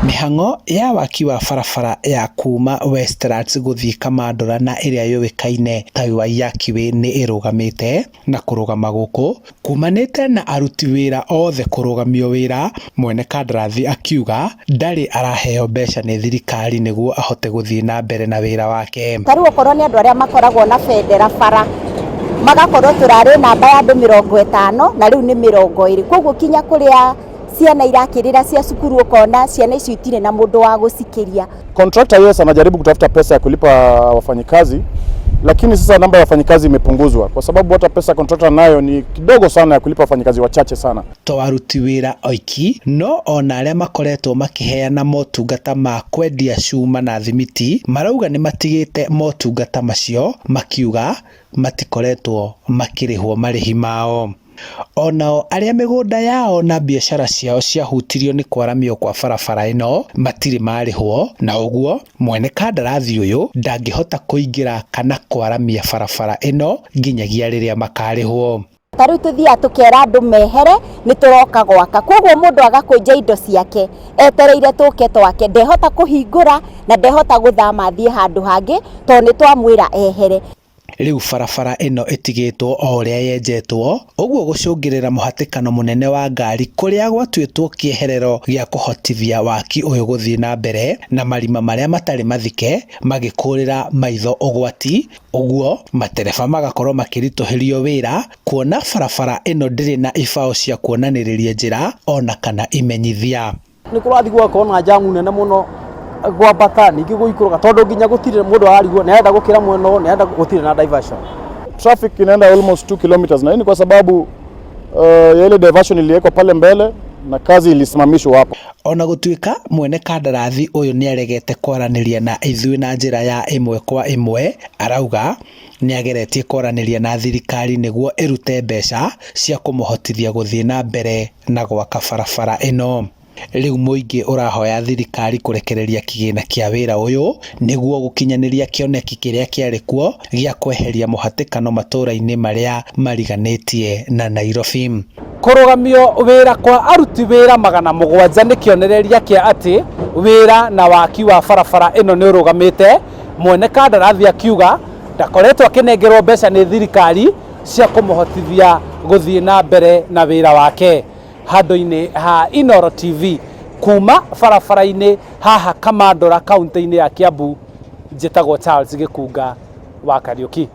Mĩhang'o ya waki wa barabara ya kuma Westlands gũthiĩ Kamandũra na ĩrĩa yũĩkaine ta Waiyaki Way nĩ ĩrũgamĩte, na kũrũgama gũkũ kumanĩte na aruti wĩra othe kũrũgamio wĩra, mwene kandarathi akiuga ndarĩ araheo mbeca nĩ thirikari nĩguo ahote gũthiĩ na mbere na wĩra wake. Ta rĩu okorwo nĩ andũ arĩa makoragwo na bendera bara magakorwo tũrarĩ namba ya andũ 50 na rĩu nĩ 20, koguo kinya kũrĩa ciana irakĩrĩra cia cukuru ũkona ciana icio itirĩ na mũndũ wa gũcikĩria. Contractor, yes, anajaribu kutafuta pesa ya kulipa wafanyikazi, lakini sasa namba ya wafanyikazi imepunguzwa kwa sababu hata pesa contractor nayo ni kidogo sana ya kulipa wafanyikazi wachache sana. To aruti wĩra oiki, no ona arĩa makoretwo makĩheana motungata ma kwendia cuma na thimiti marauga nĩ matigĩte motungata macio, makiuga matikoretwo makĩrĩhwo marĩhi mao. Onao arĩa mĩgũnda yao na biacara ciao ciahutirio nĩ kwaramio kwa barabara ĩno matirĩ marĩhwo, na ũguo mwene kandarathi ũyũ ndangĩhota kũingĩra kana kwaramia barabara ĩno nginyagia rĩrĩa makarĩhwo. Ta rĩu tũthiaga tũkera andũ mehere nĩ tũroka gwaka, koguo mũndũ agakũnja indo ciake etereire tũke twake, ndehota kũhingũra na ndehota gũthama athiĩ handũ hangĩ tondũ nĩ twamwĩra ehere. Rĩu barabara ĩno ĩtigĩtwo o ũrĩa yenjetwo, ũguo gũcũngĩrĩra mũhatĩkano mũnene wa ngari kũrĩa gwatuĩtwo kĩeherero gĩa kũhotithia waki ũyũ gũthiĩ na mbere, na marima marĩa matarĩ mathike magĩkũrĩra maitho ũgwati, ũguo matereba magakorwo makĩritũhĩrio wĩra kuona barabara ĩno ndĩrĩ na ibaũ cia kuonanĩrĩria njĩra ona kana imenyithia. Nĩ kũrathiĩ gũgakorwo na jamu nene mũno gwambata ningĩ gũikũrũka, tondũ nginya gũtirĩ mũndũ ararigwo nĩ arenda gũkĩra mwena ũyũ, nĩ arenda, gũtirĩ na diversion. Traffic inaenda almost 2 kilometers na hii ni kwa sababu ya ile diversion iliwekwa pale mbele na kazi ilisimamishwa hapo. Ona gũtuĩka mwene kandarathi ũyũ nĩaregete kwaranĩria na ithuĩ na njĩra ya ĩmwe kwa ĩmwe, arauga nĩageretie kwaranĩria na thirikari nĩguo ĩrute mbeca cia kũmũhotithia gũthiĩ na mbere na gwaka barabara ĩno. Rĩu mũingĩ ũrahoya thirikari kũrekereria kĩgĩna kĩa wĩra ũyũ nĩguo gũkinyanĩria kĩoneki kĩrĩa kĩarĩ kuo gĩa kweheria mũhatĩkano matũra-inĩ marĩa mariganĩtie na Nairobi. Kũrũgamio wĩra kwa aruti wĩra 700 nĩ kĩonereria kĩa atĩ wĩra na waki wa barabara ĩno nĩ ũrũgamĩte, mwene kandarathi akiuga ndakoretwo akĩnengerwo mbeca nĩ thirikari cia kũmũhotithia gũthiĩ na mbere na wĩra wake. Handũ-inĩ ha Inooro TV kuma barabara-inĩ haha Kamandũra, kaunti-inĩ ya Kiambu, njĩtagwo Charles Gĩkunga wa Kariũki.